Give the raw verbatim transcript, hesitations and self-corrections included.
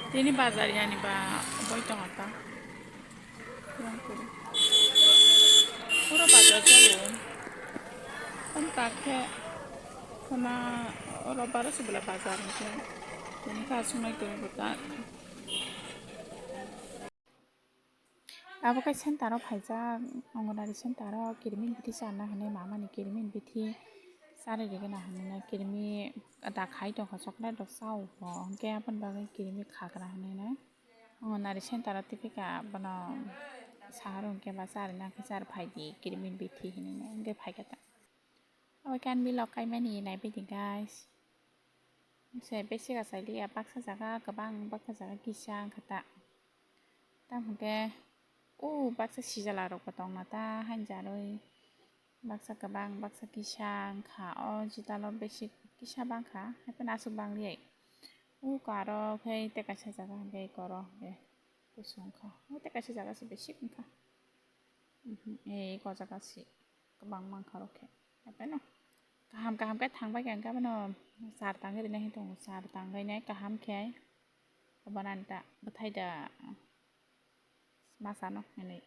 Tini bazar yani ba boi tongo ta. Pura bazar jago. Tam tak khe khana oro baro subla bazar hwnkhe. Tini kha sunai tongwi bwta. Abo khe center o phaijak, Anganwadi center o kirimi bithi charna hinwi mamani kirimi bithi charwi rigwna hinwi kirimi da khai tongkha chocolate rok cha o bo, hwnkhe aboni bagwi kirimi khagra hinwi Anganwadi center o tibika bono sahar hwnkhe ba charina hwnkhe char phaidi kirimi bithi hinwi hwnkhe phaikha ta. Abo khe ani vlog kaimani naibaidi guys. Se besi achai liya baksa jaga kwbang baksa jaga kisa wngkha ta. Tamo hwnkhe o baksa sijala rokbo tongna ta hainjarwi. Baksa kwbang baksa kisa wngkha. O jitalo besi kisa bangkha. Haiphano aswk bangliya. O karo khe tei kaisa jaga hwnkhe koro hwnkhe kusu wngkha. O tei kaisa jaga se besi wngkha. Mhm, e, o jaga se kwbang mankha rok khe. Haiphano kaham kaham khe thangbai khe hwnkhe abono char tangwi rwna hinwi tongo. Char tangwi nai kaham khe. Obo nani ta bwthai da masa no hinwi.